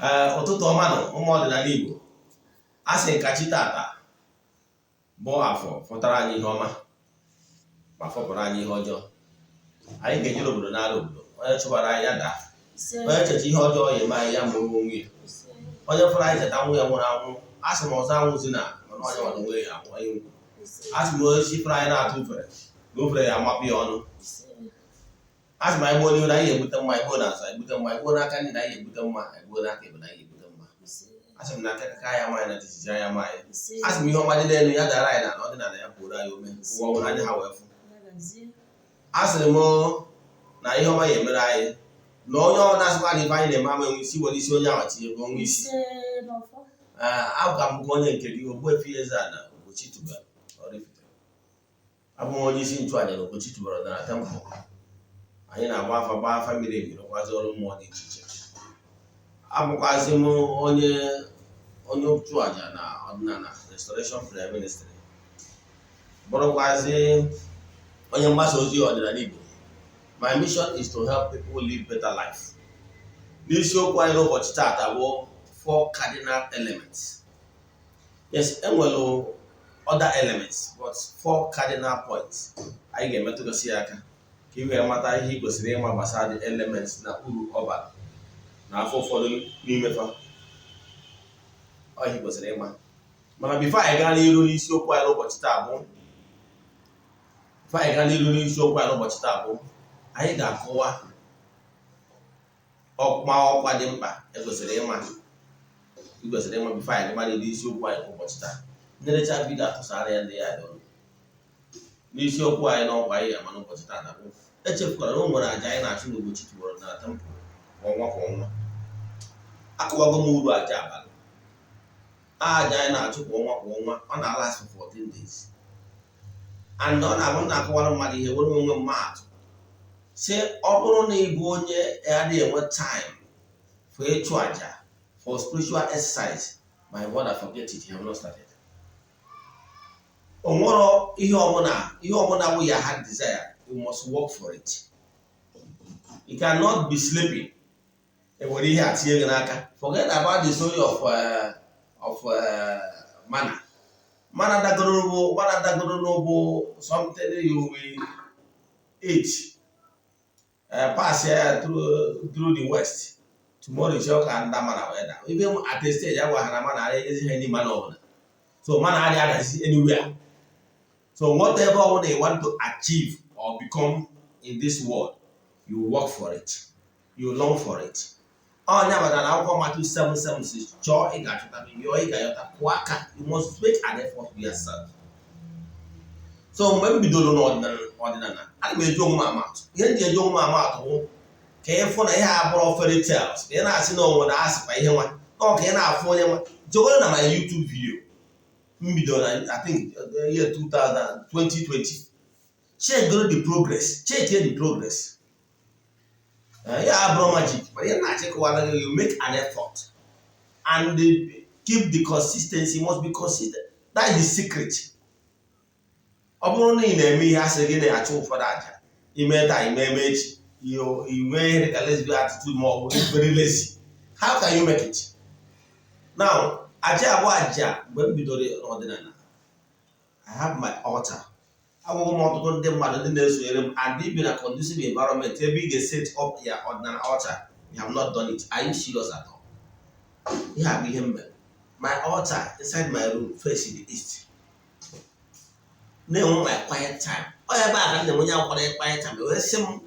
Ee, ụtụtụ ọma nụ, ụmụ ọdịnala Igbo. A sị ka chi tata bụ Afọ fọtara anyị ihe ọma ma fọpụrụ anyị ihe ọjọọ. Anyị ga-ejere obodo n'ala obodo. Onye chụbara anyị, ya daa. Onye checha ihe ọjọọ ya eme anyị, ya ma onwe ya. Onye fụrụ anyị cheta nwụ ya nwụrụ anwụ, a sị m ọzọ anwụzi na mana onye nwere onwe ya anwụ onye nkwu. A sị m onye chi fụrụ anyị na-atụ ufere na ufere ya amapụ ya ọnụ. A sị m anyị gbuo n'ihu na anyị ga-egbute mma, anyị gbuo n'azụ anyị gbute mma, anyị gbuo n'aka nri na anyị ga-egbute mma, anyị gbuo n'aka ekpe na anyị ga-egbute mma. A sị m na aka aka ya nwaanyị na jijiji anya nwaanyị. A sị m ihe ọma dị n'elu ya dara anyị n'ala, ọdịnala ya pụrụ anyị ome ụwa ọbụla anya ha wee fụ. A sịrị m na ihe ọma ya emere anyị, na onye ọ na-asịkwa na ife anyị na-eme ama enwe isi, were isi onye ahụ tinye bụ onwe isi. Ee, abụka m bụkwa onye nke gị, Ogbuefi Eze-Ana Ugochi tubelu Oraifite. Abụ m onye isi nchụaja na Ugochi tubelu ọdịnala temple. Anyị na-agba afa, gbaa afa miri emi, rụkwazi ọrụ mmụọ dị iche iche. Abụkwazi m onye nchụaja na Ọdịnala Restoration Prayer Ministry, bụrụkwazi onye mgbasa ozi ọdịnala Igbo. My mission is to help people live better life. N'isiokwu anyị n'ụbọchị taata bụ four cardinal elements. Yes, enwere other elements, but four cardinal points anyị ga-emetụgasị ya aka ka ị wee mata ihe ị kwesịrị ịma gbasara the elements na uru ọ bara na afọ ụfọdụ n'ime fa ọ ihe ị kwesịrị ịma. Mana before anyị gaa n'iru n'isiokwu anyị n'ụbọchị taa bụ, before anyị gaa n'iru n'isiokwu anyị n'ụbọchị taa bụ, anyị ga-akọwa ọkwa ọkwa dị mkpa ekwesịrị ịma, ị kwesịrị ịma before anyị gaba n'iru isiokwu anyị ụbọchị taa. Nnerecha video, atụsara ya ndị ya dị ọnụ. N'isiokwu anyị n'ọkwa anyị ama n'ụbọchị taa bụ, echefukwara na o nwere aja anyị na-achụ n'Ugochi tubelu na temple kwa ọnwa kwa ọnwa. Akọwago m uru aja abalị, aja anyị na-achụ kwa ọnwa kwa ọnwa. Ọ na-alast for 14 days and ọ na-abụ m na-akọwara mmadụ ihe were onwe m maatụ si, ọ bụrụ na ị bụ onye adịghị enwe time for ịchụ aja, for spiritual exercise, my brother, forget it, you have not started. O nwero ihe ọbụla, ihe ọbụla bụ your heart desire, you must work for it. You cannot be sleeping ewere ihe a tinye gị n'aka. Forget about the story of manna. Manna dagoro bụ manna dagoro n'ụbụ something you will eat, pass ya through the west tomorrow, ịchọ ka nda mana wee daa. Even at a stage agwa ha na manna ezighị any manna ọbụla, so manna adịghị adazi anywhere. So whatever ọbụla you want to achieve or become in this world, you work for it, you long for it. Onye batara na akwụkwọ Matthew 7:7 says, chọọ, ị ga-achọta, yọọ, ị ga-ayọta, kụọ aka. You must make an effort yourself. So mgbe m bidoro n'ọdịnala ọdịnala, ana m eji onwe m amatụ. Ihe m ji eji onwe m amatụ bụ ka ị fụ na ihe abụrụ fairy tales, ka ị na-asị na onwe na asịkwa ihe nwa ọ ka ị na-afụ onye nwa jegoro na my YouTube video m bidoro na, I think, year 2000 2020. Check the progress, check the progress. Ya abụrụ magic, mana ihe na-achịkọwara gị, you make an effort and keep the consistency. You must be consistent. That is the secret. Ọ bụrụ na ị na-eme ihe asị gị na-achụ ụfọdụ aja, ime taa, ime eme echi, inwe ihe dịka lesbian attitude ma ọ bụ very lazy, how can you make it? Now, aja abụọ aja, mgbe m bidoro n'ọdịnala, I have my altar. Agwụgwọ m ọtụtụ ndị mmadụ ndị na-esonyere m and ibi na conducive environment ebe ị ga-set up ya ọdịnala altar. You have not done it. Are you serious at all? Ihe a bụ ihe m mere. My altar inside my room, face the east, na-enwe my quiet time. Ọ ebe a ka m na-enwe onye akwara quiet time wee sị m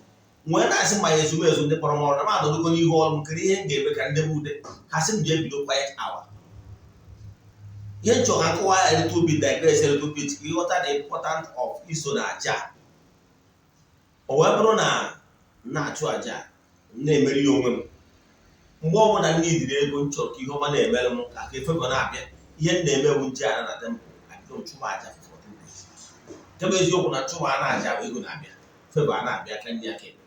nwee na-asị ma ya ezumezu ndị kpọrọ m ọrụ na m adọdogo n'ihu ọrụ m kere ihe m ga-eme ka ndị bụ ude ha sị m jee bido quiet hour. Ihe nchọ ka nkọwa ya little bit, digress a little bit, ka ịghọta the important of iso na aja. O wee bụrụ na m na-achụ aja, m na-emeri ya onwe m. Mgbe ọbụla m nidiri ego, m chọrọ ka ihe ọma na-emere m, ka favour na-abịa, ihe m na-eme bụ nje ana na temple abido m chụba aja for 14 days. Nke bụ eziokwu na chụba a na-aja bụ ego na-abịa, favour a na-abịa ka ndị aka eme.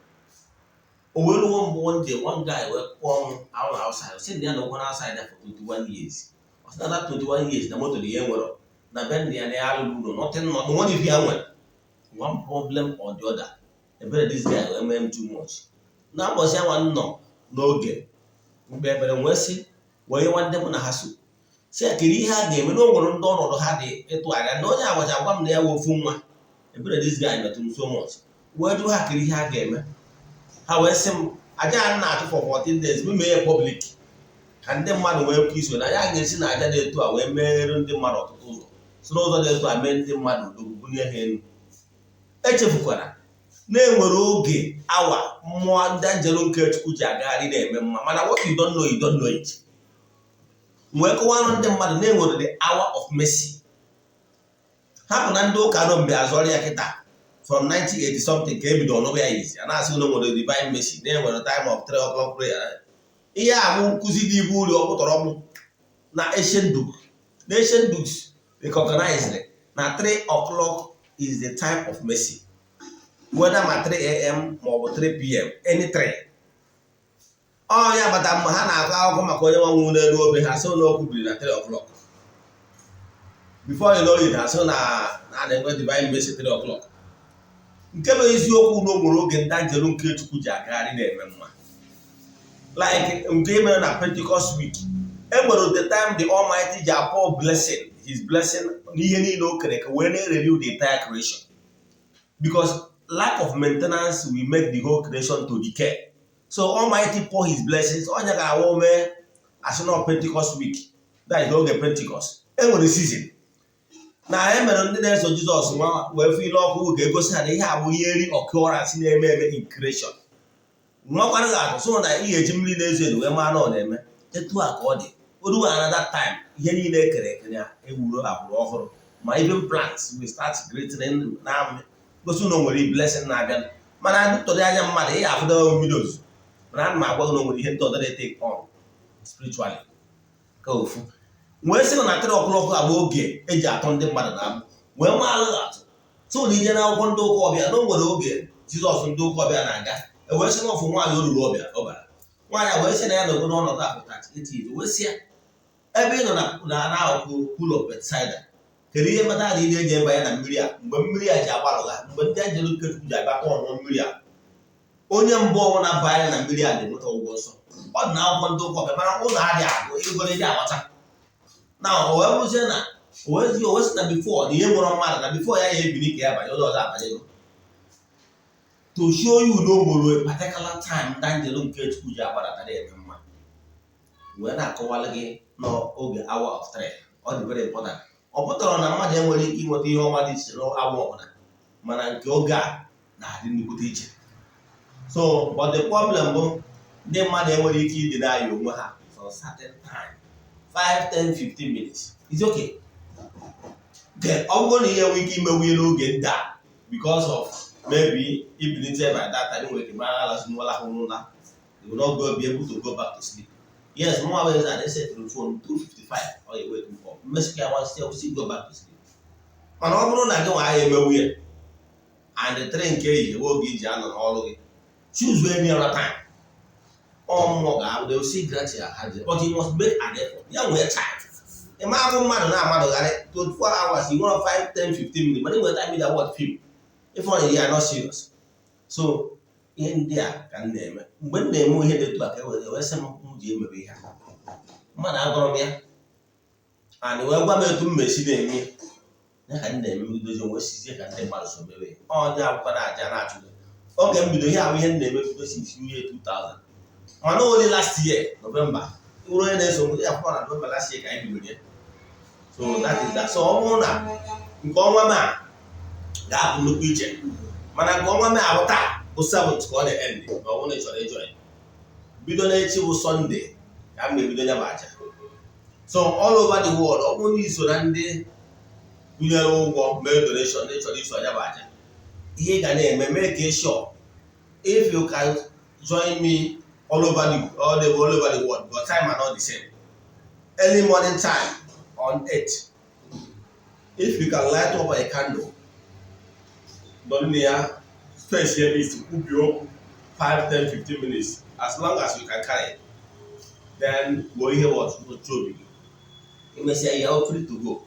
O wee ruo mbụ, one day, one guy wee kpọọ m out outside, sị na ya na ụgwọ outside for 21 years. Ọ sị na that 21 years na moto na ihe nwere na be nna ya na ya alụrụ ụlọ, nothing, not one if ya nwere one problem or the other. Ebere this guy wee mee m too much. Na mbọsị anwa m nọ n'oge mgbe ekpere, nwee sị Wee nwa ndị mụ na ha so si ya, kedu ihe a ga-eme na o nwere ndị ọnọdụ ha dị ịtụgharịa na onye agwacha gwa m na ya wee ofu nwa ebere. This guy metụrụ m so much. Wee jụọ ha kedu ihe a ga-eme. Ha wee sị m aja a na-achụ for 14 days, m mee ya public ka ndị mmadụ nwee ike iso na ya ga-esi na aja dị etu a wee meere ndị mmadụ ọtụtụ ụzọ, si n'ụzọ dị etu a mee ndị mmadụ odogwu, bulie ha elu. Echefukwara na enwere oge awa mmụọ ndị anjelu nke Chukwu ji agagharị na-eme mma, mana what you don't know, you don't know it. Wee kọwarụ ndị mmadụ na enwere the hour of mercy. Hapụ na ndị ụka nọ mgbe azọrọ ya kịta from 1980 something ka ebido ọnụbụ ya izi a na-asị na nwere divine mercy, na enwere time of 3 o'clock prayer. Ihe a bụ nkụzi dị ibu uri ọkpụtọrọkpụ na ancient book, na ancient books recognized na 3 o'clock is the time of mercy, whether ma 3 a.m. ma ọ bụ 3 p.m., any 3. Ọ ya bata mgbe ha na-akọ akụkọ maka onye nwa nwụrụ n'elu obe, ha sị na okwu biri na 3 o'clock. Before you know it, ha sị na na na-enwe divine mercy 3 o'clock. Nke bụ eziokwu na o nwere oge ndị anjelu nke Chukwu ji agagharị na-eme mma, like nke mere na Pentecost week. E nwere the time the Almighty ji pour blessing, his blessing n'ihe niile o kere ka wee na-renew the entire creation, because lack of maintenance will make the whole creation to decay. So Almighty pour his blessings. Onye ga-awa mee asị na Pentecost week, that is oge Pentecost. E nwere season na e mere ndị na-eso Jizọs nwa wee fụ ile ọkụ ga-egosi ha na ihe abụ ihe eri occurrence na-eme eme in creation. Nwakwana ga-atụ so na ị ga-eji mmiri na-ezo ezo wee maa na ọ na-eme etu a ka ọ dị oruo another time. Ihe niile ekere eke na ewuro agbụrụ ọhụrụ, ma even plants will start greeting na gosi na o nwere blessing na-abịa. Mana ntụrụ anya mmadụ ị ga-afụdawa mmiri ozuzo, mana ana m agwa gị na o nwere ihe ndị ọzọ na-etake on spiritually ka ofu wee sị na 3 o'clock abụ oge eji atọ ndị mmadụ na-abụ wee maa alụghị atụ. So na ije n'akwụkwọ ndị ụka ọbịa na o nwere oge Jizọs ndị ụka ọbịa na-aga, e wee sị na ọfụ nwaanyị o ruru ọbịa ọbara nwaanyị a wee sị na ya nọgo n'ọnọdụ afọ 38 years, wee sị ya ebe ị nọ na n'akụkụ pool of Bethsaida, kedu ihe kpatara na ị na-eji ebanye na mmiri a mgbe mmiri a ji agbalụgha, mgbe ndị anjelu nke Chukwu ji abịa ọnụọ mmiri a? Onye mbụ ọbụla banye na mmiri a na-enweta ọgwụgwọ nsọ. Ọ dị na akwụkwọ ndị ụka ọbịa, mana ụlọ adịghị agụ ego eji aghọta na o wee bụrụzie na o wee sị na before na ihe nwere mmadụ na before ya ya ebili ka ya banye, onye ọzọ abanyego, to show you na o nwere particular time ndị anjelu nke Chukwu ji agbadata na-eme mma. Wee na-akọwala gị n'oge hour of three, ọ dị very important. Ọ pụtara na mmadụ enwere ike inweta ihe ọma dị iche n'awa ọbụla, mana nke oge a na-adị nnukwute iche. So but the problem bụ ndị mmadụ enwere ike ịdị na onwe ha for certain time, 5, 10, 15 minutes is okay. Then ọ bụrụ na ihe nwere ike imewu ihe n'oge ndị a because of maybe ibilite by that time, nwere ike mara alazimụla ahụ n'ụla, you will not go be able to go back to sleep. Yes, mụnwa bụ eze na esetụrụ phone 2:55 ọ ya wake me up, mmesịkwa ya still still go back to sleep. Mana ọ bụrụ na gị nwa ya emewu ya and the three nke ehihie bụ oge iji anọ n'ọrụ gị, choose any other time. Ọ mmụọ ga-abụ, they will still grant your heart, but you must make an effort. Ya nwee time. Ị ma abụ mmadụ na-amadụgharị 24 hours, you nwere 5, 10, 15 minutes, mana ị nwere time iji watch film. If ọ you are not serious. So ihe ndị a ka m na-eme mgbe m na-eme ihe dị etu a ka e were wee sị m m ji emebe ihe a. Mmadụ agọrọ m ya and wee gwa m etu m mesi na-eme ya ka m na-eme dozi onwe sizie ka ndị mmadụ so mewe ọ ndị akwụkwọ na-aja na-achụ gị. Oge m bido ihe ahụ, ihe m na-eme bido since year 2000, mana only last year November nwere onye na-eso m ya akwụkwọ na November last year ka anyị bidoro ya. So that is that. So ọ bụrụ na nke ọnwa m a ga-apụ nnukwu iche, mana nke ọnwa m abụ taa bụ 7th ka ọ na-end. Ma ọ bụrụ na ị chọrọ ịjoin, bido n'echi bụ Sunday ka m ga-ebido ya bụ aja. So all over the world, ọ bụrụ na iso na ndị kwụnyere ụgwọ mee donation na ịchọrọ iso anya bụ aja, ihe ị ga na-eme, mee ka ị sure if you can join me all over the world, because time are not the same. Early morning time on 8, if you can light up a candle, nọrọ na ya face here east, kwubi okwu 5, 10, 15 minutes, as long as you can carry it. Then kwuo ihe otu obi gị, imesịa ya, free to go.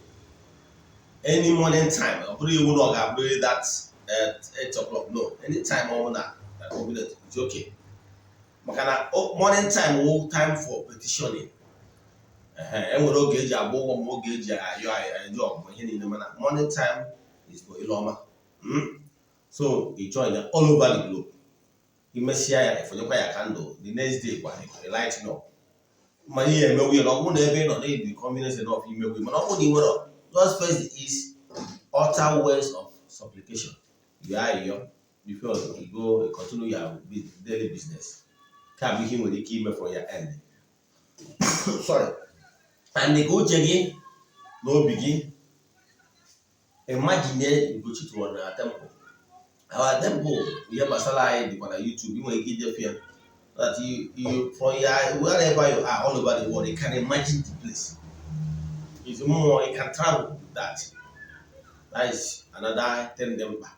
Any morning time. Ọ bụrụ iwu na ọ ga-abụrịrị that at 8 o'clock, no. Anytime ọ bụla it's okay, maka na morning time wụ time for petitioning. Ehe, e nwere oge eji agba ụgwọ ma oge eji ayọ ayọ ọgụ ihe niile, mana morning time is for ile ọma. So you join ya all over the globe. Imesịa ya, ịfọnyekwa ya candle. The next day kwa, lighting up. Mana ihe emewu ya na ọ bụrụ na ebe ị nọ na-ebi convenience enough imewu, mana ọ bụrụ na ị nwere, just first is utter words of supplication, you ayịyọ before you go continue your daily business. Ka bụ ihe ị nwere ike ime for your end, sorry, and ka uche gị na obi gị imagine Ugochi tụrụ na temple, our temple. Ihe gbasara anyị dịkwa na YouTube. Ị nwere ike ijefu ya that you from your wherever you are all over the world, you can imagine the place. It's more, you can travel with that. That is another thing dị mkpa.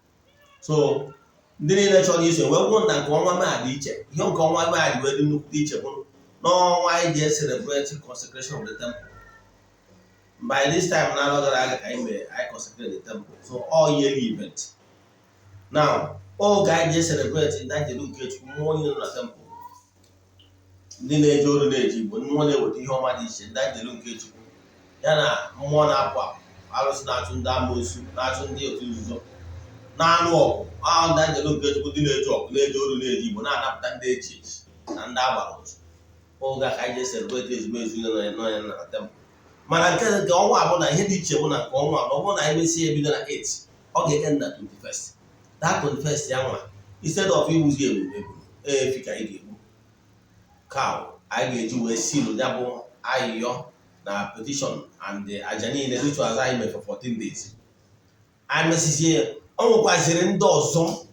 So ndị niile chọrọ iso wee gwụ na nke ọnwa May dị iche. Ihe nke ọnwa May dị wee dị nnukwu iche bụ n'ọnwa anyị ji celebrate consecration of the temple. By this time n'arọ gara aga ka anyị mere, anyị consecrate the temple. So all yearly event. Now, oge anyị ji celebrate ndị njelu nke Chukwu, mmụọ niile nọ na temple, ndị na-eje oru na-eji Igbo, mmụọ na-eweta ihe ọma dị iche, ndị njelu nke Chukwu, ya na mmụọ na-apụ apụ, arụsị na-achụ ndị amoosu, na-achụ ndị otu nzuzo, na-anụ ọgụ ahụ, ndị njelu nke Chukwu, ndị na-eji ọgụ, na-eje oru na-eji Igbo, na-anapụta ndị eji eji na ndị agbara ụtụ. Oge a ka anyị ji celebrate ezumezu nọ ya na temple. Mana nke ọnwa abụ na ihe dị iche bụ na nke ọnwa abụ, ọ bụrụ na anyị mesie ebido na 8, ọ ga-eke na 21st. That 21st ya nwa, instead of iwuzi ebube ebulu efi ka anyị ga-egbu, cow anyị ga-eji wee silu ya bụ ayịyọ na petition and aja niile, rituals anyị mere for 14 days. Anyị mesizie, ọ nwekwaziri ndị ọzọ,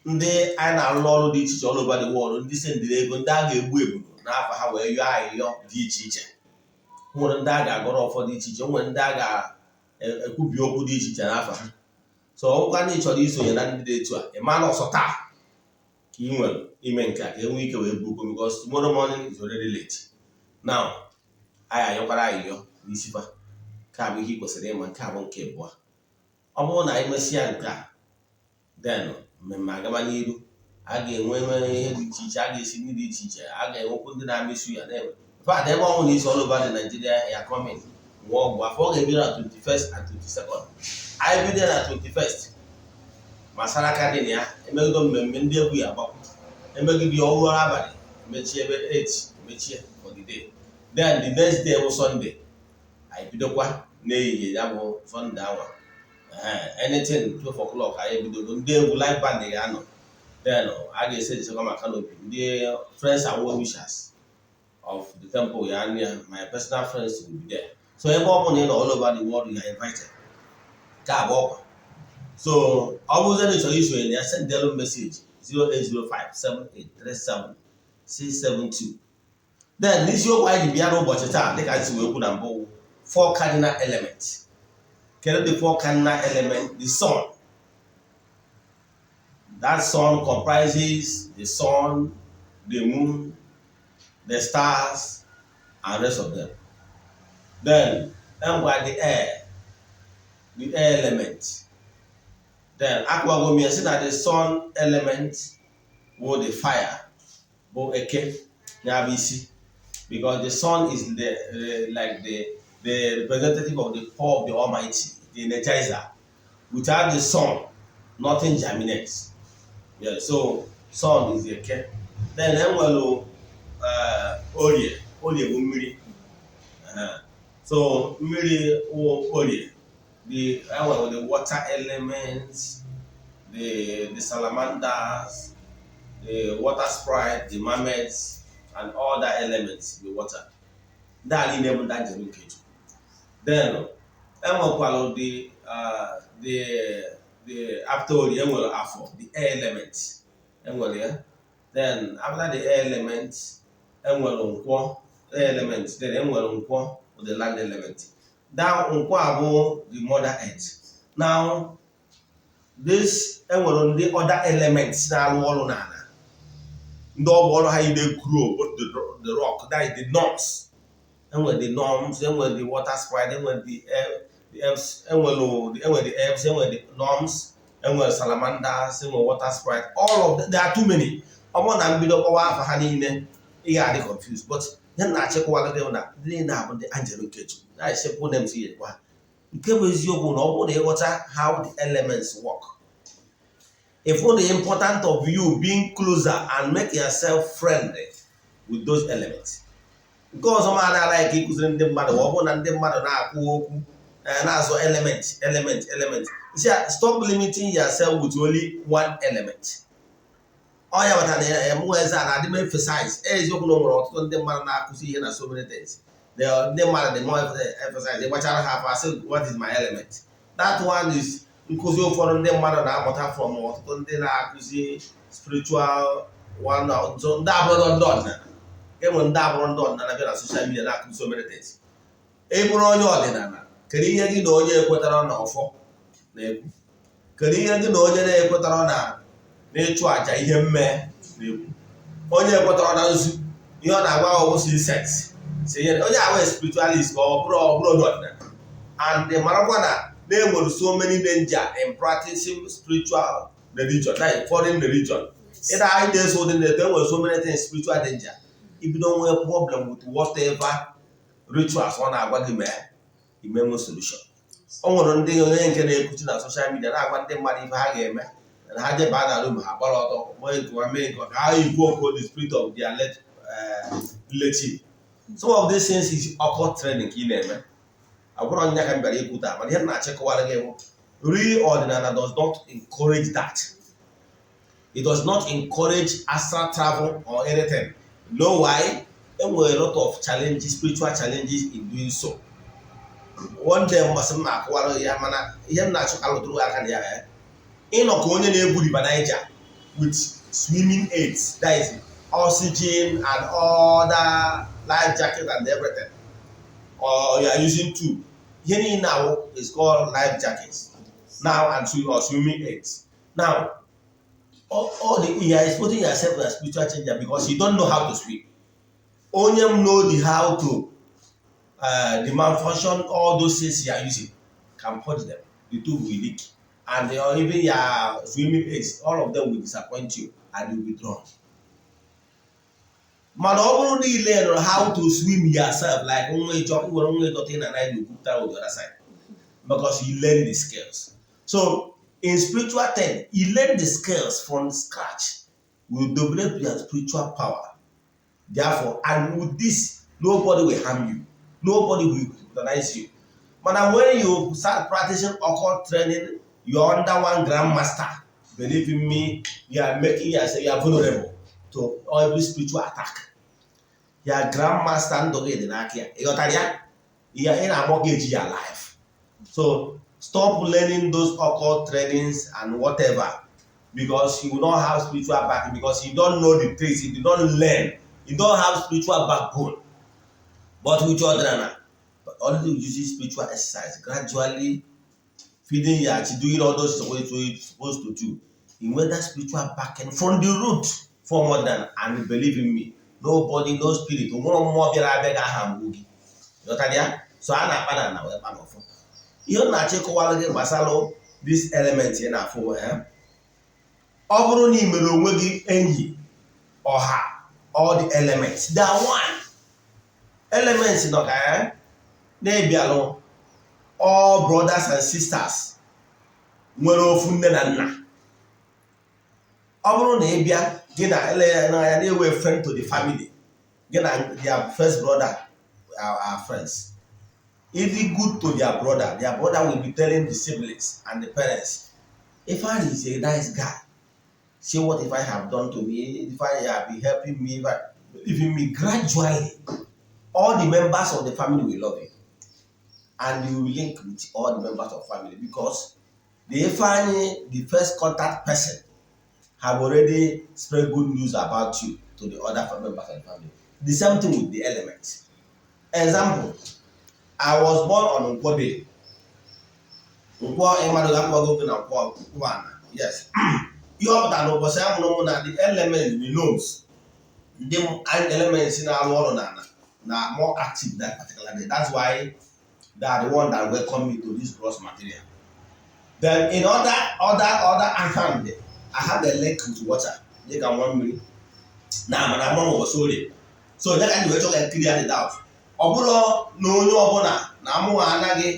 ndị anyị na-alụ ọrụ dị iche iche all over the world, ndị sendịrị ego, ndị a ga-egbu ebulu n'afọ ha wee yọọ ayịyọ dị iche iche. Nwere ndị a ga-agọrọ ọfọ dị iche iche, nwere ndị a ga-ekwubi okwu dị iche iche n'afọ ha. So ọgwụkwa ndị chọrọ isonye na ndị dị etu a, ị ma na ọsọ taa ka ị nwere ime nke a ka e nwee ike wee buo, because tomorrow morning is already late. Now, anyị ayọkwara ayịyọ n'isi fa. Nke a bụ ihe ị kwesịrị ịma. Nke a bụ nke abụọ. Ọ bụrụ na anyị mesịa nke a, then mmemme agaba n'iru. A ga-enwe ihe dị iche iche, a ga-esi nri dị iche iche, a ga-enwekwu ndị na-amịsụ ya na-eme. In fact, ebe ọnwụ na isi all over the Nigeria ya coming nwụọ ọgwụ afọ. Ọ ga-ebido na 21st and 22nd. Anyị bido na 21st ma saraka dị na ya, emegido mmemme, ndị egwu ya agbapụ, emegide ya ọrụ abalị, emechie ebe 8, emechie for the day. Then the next day bụ Sunday. Anyị bidokwa n'ehihie, ya bụ Sunday anwa, anything 12 o'clock anyị ebidogo. Ndị egwu live band ga-anọ. Then a ga-ese ejisekwa maka canopy. Ndị friends and well wishers of the temple ya anya, my personal friends will be there. So ebe ọ bụla ị nọ all over the world, you are invited. Nke a bụ ọkwa. So ọ bụrụ na ị chọrọ isonye na ya, send message 08057837672. Then n'isiokwu anyị ji bịa n'ụbọchị taa, dịka anyị si wee kwu na mbụ, four cardinal elements. Kedu the four cardinal elements? The sun. That sun comprises the sun, the moon, the stars and rest of them. Then enwere the air, the air element. Then akwago m ya sị na the sun element bụ the fire, bụ Eke, ya bụ isi, because the sun is the like the representative of the power of the Almighty, the energizer. Without the sun, nothing germinates. Yeah, so sun is Eke. Then enwere Orie. Orie bụ mmiri. So mmiri wụ Orie. The enwere the water elements, the salamanders, the water sprite, the mermaids and all that elements, the water. Ndị a niile bụ ndị njem nke Chukwu. Then enwekwara the after Orie, enwere Afọ, the air element, enwere ya. Then after the air element, enwere Nkwọ, air element. Then enwere Nkwọ, the land element. That Nkwọ abụ the mother earth. Now this, enwere ndị other elements na-arụ ọrụ n'ala, ndị ọ bụ ọrụ ha ide grow both the rock, that is the gnomes. Enwere the gnomes, enwere the water sprite, enwere the elves, enwere the elves, enwere the gnomes, enwere salamanders, enwere water sprite, all of them. There are too many. Ọ bụrụ na mbido kpọwa afa ha niile, ị ga-adị confused, but Ihe na-achịkwa gị na ndị niile abụ ndị angel nke Chukwu na-esekwu names ya ha. Nke bụ eziokwu na ọ bụrụ na ịghọta how the elements work, if the important of you being closer and make yourself friendly with those elements. Nke ọzọ, ma na-ala ka ịkụziri ndị mmadụ, ọ bụrụ na ndị mmadụ na-akwụ okwu na-azụ element, element, element, stop limiting yourself with only one element. Ọ ya batara na ya mụ eze a na-adị m emphasize. Eziokwu na o nwere ọtụtụ ndị mmadụ na-akụzi ihe na so many things. Ndị mmadụ dị more emphasize ịgbachara ha afọ, asị, "What is my element?" That one is nkụzi ụfọdụ ndị mmadụ na-amụta from ọtụtụ ndị na-akụzi spiritual one, ndị abụrụ ndị ọdịnala. Enwere ndị abụrụ ndị ọdịnala bịa na social media na-akụzi so many things. Ị bụrụ onye ọdịnala, kedu ihe gị na onye ekwetara na ọfọ na-ekwu? Kedu ihe gị na onye na-ekwetara na n'ịchụ àjà ihe mme na-ekwu? Onye ekwetara na nzu, ihe ọ na-agwa ọwụ si set si ihe onye ahụ spiritualist ka ọ bụrụ onye ọdịnala. And marakwa na na-enwere so many danger in practicing spiritual religion, like foreign religion. Ịda anyị na-eso ụdị na-eto, enwere so many things, spiritual danger. Ibido nwee problem with whatever rituals ọ na-agwa gị mee, imenwe solution. O nwere ndị onye nke na-ekuchi na social media na-agwa ndị mmadụ ife ha ga-eme na ha jeba na room, ha gbara ọtọ mee nke mee nke ka ha invoke the spirit of their late relative. Some of these things is occult training ka ị na-eme. Ọ bụrụ nya ka m bịara ikwu taa, mana ihe m na-achịkọwara gị bụ real ọdịnala does not encourage that. It does not encourage astral travel or anything. Know why? Enwere a lot of challenges, spiritual challenges in doing so. One day mmasị m na-akọwara ya, mana ihe m na-achọ ka lụtụrụ aka na ya, ịnọ ka onye na-egwu River Niger with swimming aids, that is oxygen and other life jacket and everything, or you are using tube. Ihe niile ahụ is called life jackets now and or swimming aids. Now all the you are exposing yourself to a spiritual danger because you don't know how to swim. Onye m know the how to the malfunction, all those things you are using can purge them. The tube will leak and even your swimming aids, all of them will disappoint you and you will be drowned. Mana ọ bụrụ na ị learn how to swim yourself, like nwa ịchọ iwere nwa ịchọta ị na anaghị ekwupụta on the other side, because you learn the skills. So in spiritual thing, you learn the skills from scratch, will develop your spiritual power. Therefore, and with this, nobody will harm you, nobody will hypnotize you. Mana when you start practicing occult training, you're under one grandmaster, believe in me, you are making yourself, you are vulnerable to every spiritual attack. Your grandmaster, ndụ gị dị n'aka ya. Ịghọtara ya? Ya ị na-amortgage ya life. So stop learning those occult trainings and whatever, because you will not have spiritual backing, because you don't know the tricks, you don't learn, you don't have spiritual backbone. But with your ọdịnala, but only using spiritual exercise, gradually feeding your chi, doing all those things you're supposed to do, you want that spiritual backing from the root for more than. And believe in me, nobody, no spirit, nwere mmụọ bịara abịa ga-aha mgbu gị. Ghọtara ya? So a na-akpa na ana wee kpa n'ọfọ. Ihe m na-achọ ịkọwara gị gbasara this element ị na-afụ, ọ bụrụ na ị mere onwe gị enyi ọha, all the elements, they are one. Elements nọ ka na-ebialụ all brothers and sisters nwere ofu nne na nna. Ọ bụrụ na ị bịa gị na ele ya n'anya na-ewe friend to the family, gị na their first brother are friends. If you good to their brother, their brother will be telling the siblings and the parents, "Ifeanyi is a nice guy. See what Ifeanyi have done to me. Ifeanyi have been helping me." If believe in me, gradually all the members of the family will love you and you will link with all the members of family, because the Ifeanyi, the first contact person, have already spread good news about you to the other members of the family. The same thing with the elements. Example, I was born on Nkwo day. Nkwọ, ịmadụ ga-akpọgo gị na nkwọ, nkwọ ana. Yes. Ihe ọ pụtara n'ụbọchị a mụrụ mụ na the elements, the gnomes, ndị elements na-arụ ọrụ na na more active that particular day. That's why they are the one that welcome me to this gross material. Then in other hand, I have a link with water, dịka nwa mmiri na amara ama m ụbọchị orie. So ya ka anyị wee chọọ ka clear the doubt. Ọ bụrụ na onye ọbụla na amụghị anaghị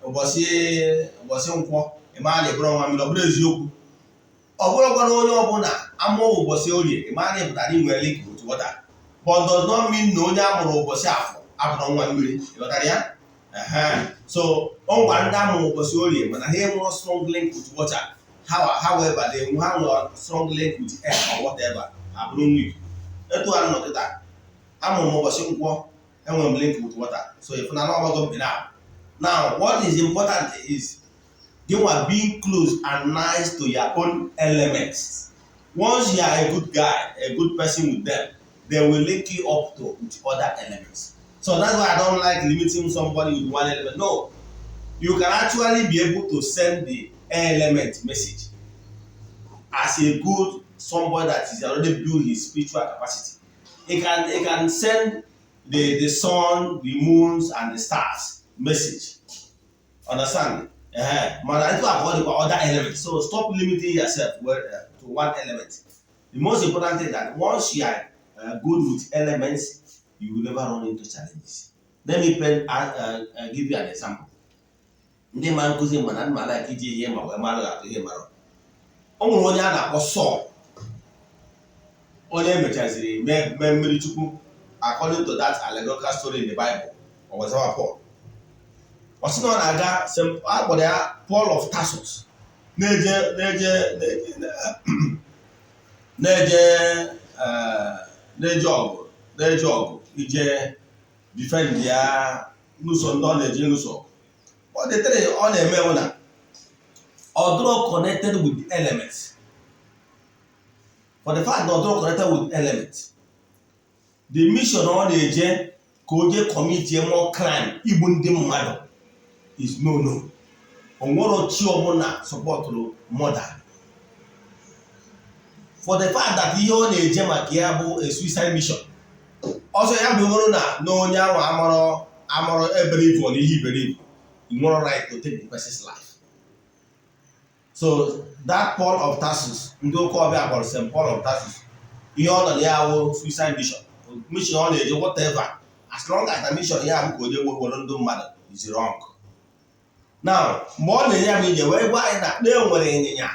ụbọchị nkwọ, ịma na ịbụrụ nwa mmiri, ọ bụrụ eziokwu. Ọ bụrụkwa na onye ọbụla amụọ ụbọchị orie, ịma na ịpụtara inwe link with water, but does not mean na onye amụrụ ụbọchị afọ abụrụ nwa mmiri. Ịghọtara ya? So ọ ngwa ndị amụrụ ụbọchị orie, mana ha enwere strong link with water. However, they ha nwere strong link with air or whatever, ha bụrụ nwa ikuku. Etu a nọ kịta, amụrụ m ụbọchị nkwọ, enwere m link with water. So if na ọgbago mpi now, what is important is you are being close and nice to your own elements. Once you are a good guy, a good person with them, they will link you up to with other elements. So that's why I don't like limiting somebody with one element. No, you can actually be able to send the element message as a good somebody that is already built his spiritual capacity. He can send the sun, the moons, and the stars message. Understand? Mana etu a ka ọ dịkwa other elements. So stop limiting yourself well, to one element. The most important thing that once you are good with elements, you will never run into challenges. Let me give you an example. Ndị ma nkụzi mana mma like iji ihe ma wee mara atụ ihe mara. O nwere onye a na-akpọ Saul, onye emechaziri mee mmiri Chukwu according to that allegorical story in the Bible. Ọ gwazawa Paul, ọ sị na ọ na-aga, a kpọrọ ya Paul of Tarsus, na-eje ọgụ ije defend ya n'ụzọ ndị ọ na-eje n'ụzọ. Ọ dịtịrị ọ na-eme bụ na ọ dịrọ connected with the elements. For the fact na ọ dịrọ connected with elements, the mission ọ na-eje ka o jee commit more crime, igbu ndị mmadụ, is no no. O nwero chi ọbụla supportụrụ murder. For the fact that ihe ọ na-eje maka ya bụ a suicide mission, ọsọ ya bụ bụrụ na onye ahụ amụrụ eberive na ihe iberibe, you nwere right to take the person's life. So that Paul of Tarsus, ndị ụka ọbịa kpọrọ St. Paul of Tarsus, ihe ọ nọ na ya wụ suicide mission. Mission ọ na-eje, whatever, as long as na mission ya bụ ka onye were ndụ mmadụ, is wrong. Now, mgbe ọ na-enye ya bụ ije wee gwa anyị na na-enwere ịnyịnya,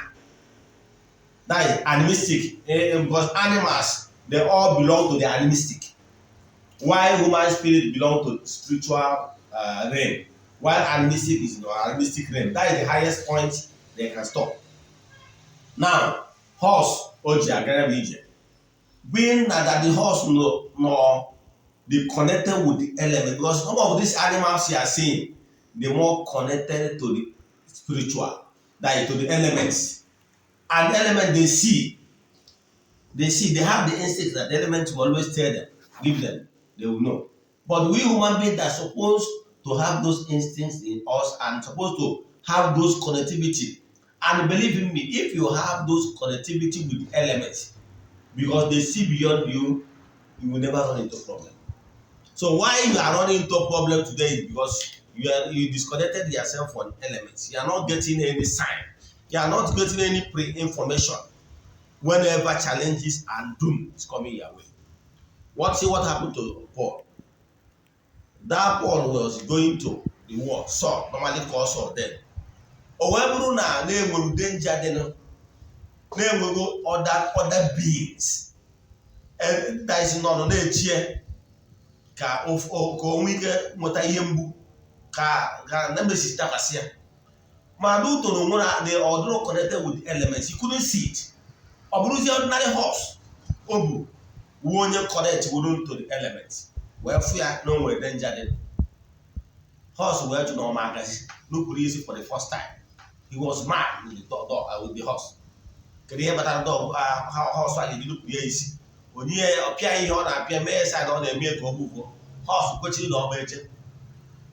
that is animistic, because animals, they all belong to the animistic, while human spirit belong to spiritual realm, while animistic is no animistic realm. That is the highest point they can stop. Now, horse o ji agara bụ ije, being na that the horse no dey connected with the element, because some of these animals you are seeing, they more connected to the spiritual, that is to the elements. And element, they see, they have the instinct that the elements will always tell them, give them, they will know. But we human beings that supposed to have those instincts in us and supposed to have those connectivity, and believe in me, if you have those connectivity with the elements, because they see beyond you, you will never run into problem. So why you are running into problem today is because you disconnected yourself from elements. You are not getting any sign, you are not getting any pre-information whenever challenges and doom is coming your way. What, see what happened to Paul. That Paul was going to the war. Saul, normally called Saul then, o wee bụrụ na na-enwere danger dị, na-enwego other beings that is nọ na-echie ka o nwee ike nweta ihe mgbu ka nemesis dakwasị ya. Ma n'utoro nwere the ọdụrụ connected with the elements, he couldn't see it. Ọ bụrụzie ordinary horse o bu wuo, onye connect wuru to the elements, wee fụ ya na o nwere danger dị. Horse wee jụ na ọma agazi, nupụrụ isi. For the first time, he was mad with the dog, with the horse. Kedu ihe kpatara dog horse a ga-eji nupụrụ ya isi? Onye ya ọpịa ihe ọ na-apịa mee sa na ọ na-eme ka o gbufuo. Horse kwechiri na ọma eche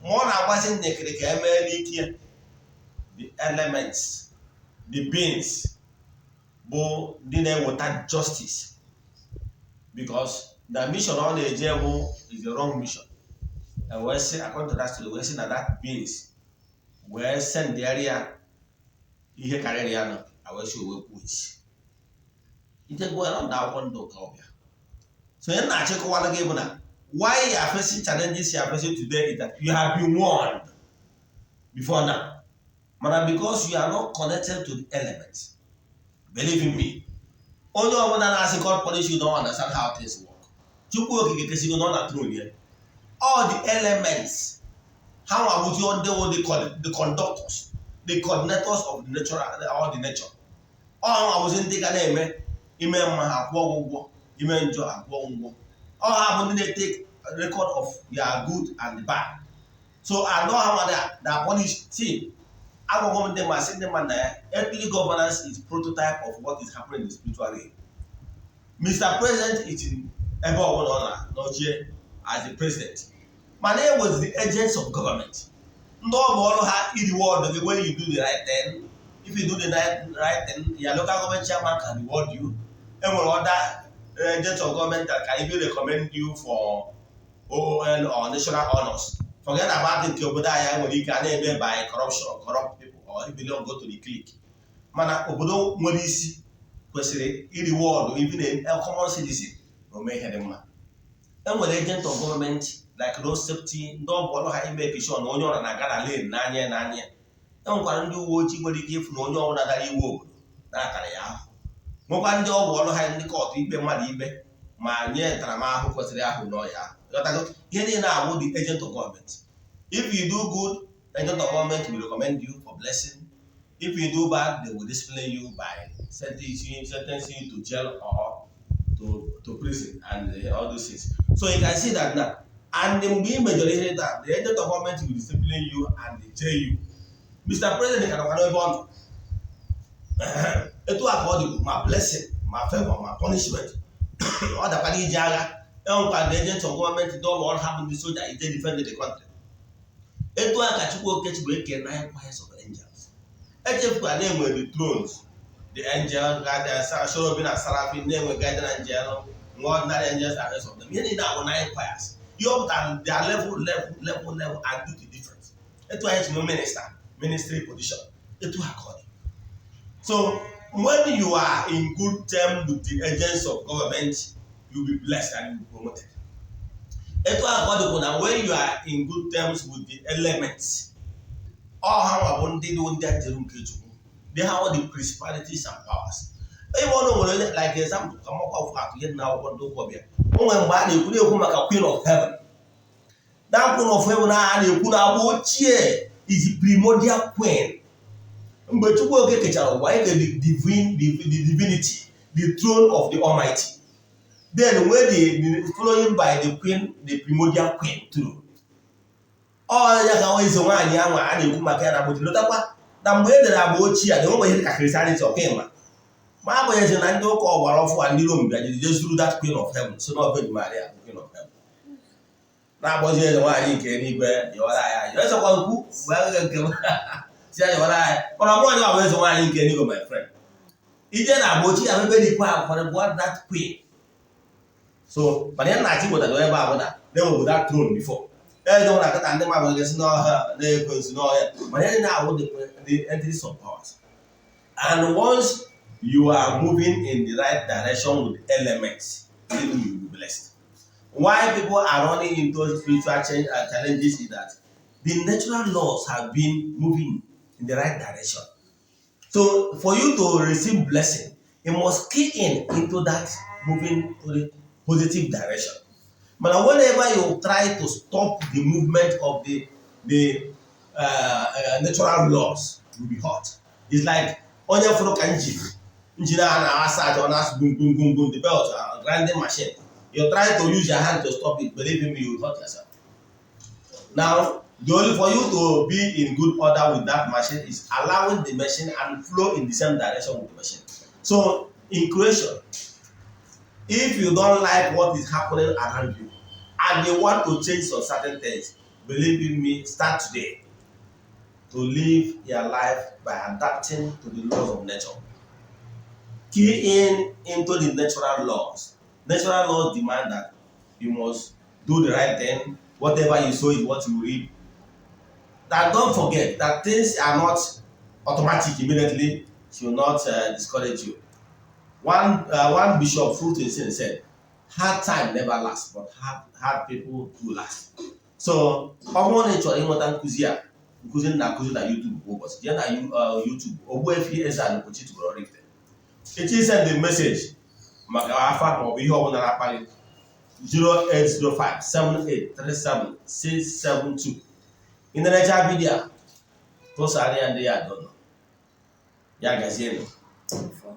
ma ọ na-agbasi nnekiri ka emee n'ike ya. The elements, the beings bụ ndị na-eweta justice, because the mission ọ na-eje bụ is the wrong mission. Wee sị, according to that story, wee sị na that beings wee sendịarị ya ihe karịrị ya nọ, wee sị o wee kwuo isi ite gụọ ya na akwụkwọ ndụ ka ọ bịa. So ihe na-achịkọwara gị bụ na Why you are facing challenges you are facing today is that you have been warned before now, mana because you are not connected to the elements. Believe in me, onye ọbụla na-asị God punish you don't understand how things work. Chukwu Okike kesigo nọ na throne ya. All the elements ha nwa bụzi ndị wụ the conductors, the coordinators of the natural, all the nature. Ọ ha nwa bụzi ndị ga na-eme ime mma ha akwụọ gị ụgwọ, ime njọ akwụọ gị ụgwọ. Ọ ha bụ ndị na-etake record of your good and the bad. So anọ ha nwa na punish. See, agwagwo m ndị ma sị ndị mmadụ na ya, earthly governance is prototype of what is happening in the spiritual realm. Mr. President is in ebe ọbụla ọ na nọchie as the president, mana e was the agents of government ndị ọ bụ ọrụ ha reward gị when you do the right thing. If you do the right thing, your local government chairman can reward you. Enwere other agents of government that can even recommend you for OON or national honors. Forget about nke obodo anyị nwere ike a na-eme by corruption, corrupt people, or if you go to the clique. Mana obodo nwere isi kwesịrị ireward even a common citizen na ome ihe dị mma. Enwere agent of government like road safety, ndị ọ bụ ọrụ ha ime sure na onye ọra na-aga na lane n'anya n'anya. Enwekwara ndị uwe ojii nwere ike ịfụ na onye ọbụla dara iwu obodo na-akara ya ahụ. Nwekwa ndị ọ bụ ọrụ ha, ndị court, ikpe mmadụ ikpe ma nye ntaramahụhụ kwesịrị ahụ n'ọhịa ahụ. Ghọtago? Ihe niile awụ the agent of government. If you do good, agent of government will recommend you for blessing. If you do bad, they will discipline you by sentencing you to jail or to prison and all those things. So you can see that now. And mgbe ị mejọrọ ihe taa, the agent of government will discipline you and they jail you. Mr. President ka nọkwa n'ebe ọ nọ. Etu a ka ọ dị, ma blessing, ma favor, ma punishment. Ọ dakwara ije agha, enwekwa the agent of government ndị ọrụ ọrụ ha bụ ndị soja ije defend the country. Etu a ka Chukwu Okike bụ eke nine choirs of angels. Echefukwa na enwere the thrones, the angels, cherubim na seraphim, na-enwe guardian angel, nwe ordinary angels and rest of them. Ihe niile abụ nine choirs. Ihe ọ pụtara, their level, level, level, level and duty different. Etu anyị si nwe minister, ministry position, etu a ka ọ dị. So when you are in good term with the agents of government, you will be blessed and you will be promoted. Etu a ka ọ dịkwa na when you are in good terms with the elements, ọ ha nwa bụ ndị dị ndị njeru nke Chukwu. They have the principalities and powers. Ebe ọ nwere onye, like example, ka makwa ọfụ atụ ihe dị n'akwụkwọ ndị ụka ọbịa, o nwere mgbe a na-ekwu na-ekwu maka Queen of Heaven. That Queen of Heaven a na-ekwu na agba ochie is the primordial queen. Mgbe Chukwu Oke kechara ụwa, anyị the divine, the divinity, the throne of the Almighty, then when the following by the queen, the primordial queen too. Ọ ya ka eze nwaanyị ahụ a na-ekwu maka ya na agbochi. Lọtakwa na mgbe e dere agba ochie a, na-enwe ihe dịka Christianity ọka ịma ma agbanyeghị na ndị ụka ọgbara ọfụ a, ndị Rom bịa jide zuru that Queen of Heaven, so na Virgin Maria bụ Queen of Heaven, na-akpọzi eze nwaanyị nke eluigwe yọrọ anyị ayọ. Ezekwa nkwu mgbe agha nke m si ya yọrọ anyị, mana ọmụ anyị bụ eze nwaanyị nke eluigwe. My friend, ije na agba ochie ahụ ebe dịkwa akwara bụ that queen. So mana ya na-achị wetara ebe a bụ na na-enwebu that throne before. Eze nwere akịta ndị mmadụ ga-esi n'ọhịa na-ekwensu n'ọhịa, mana ya na-awụ the entities of powers. And once you are moving in the right direction with elements, then you will be blessed. Why people are running into spiritual change and challenges is that the natural laws have been moving in the right direction. So for you to receive blessing, you must key in into that moving to the positive direction. But whenever you try to stop the movement of the natural laws, you will be hurt. It's like onye fụrụ ka engine a na-asa aja, ọ na-asụ gum gum gum gum, the belt, grinding machine. You try to use your hand to stop it, believe me, you will hurt yourself. Now, the only for you to be in good order with that machine is allowing the machine and flow in the same direction with the machine. So, in creation, if you don't like what is happening around you and you want to change some certain things, believe in me, start today to live your life by adapting to the laws of nature. Key in into the natural laws. Natural laws demand that you must do the right thing. Whatever you sow is what you reap. That don't forget that things are not automatic immediately should not discourage you. One Bishop Fulton said, Hard time never last, but hard, hard people do last. So ọ bụrụ na ị chọrọ ịnweta nkụzi a, nkụzi m na-akụzi na YouTube kwa ụbọchị, jee na YouTube Ogbuefi Eze-Ana Ugochi tubelu Oraifite. Echi send message maka afa maọbụ ihe ọbụla na-akpali, 08057837672. Ị na-erecha video a, tụsara ya ndị ya dọnọ ya. Gazienụ. Four.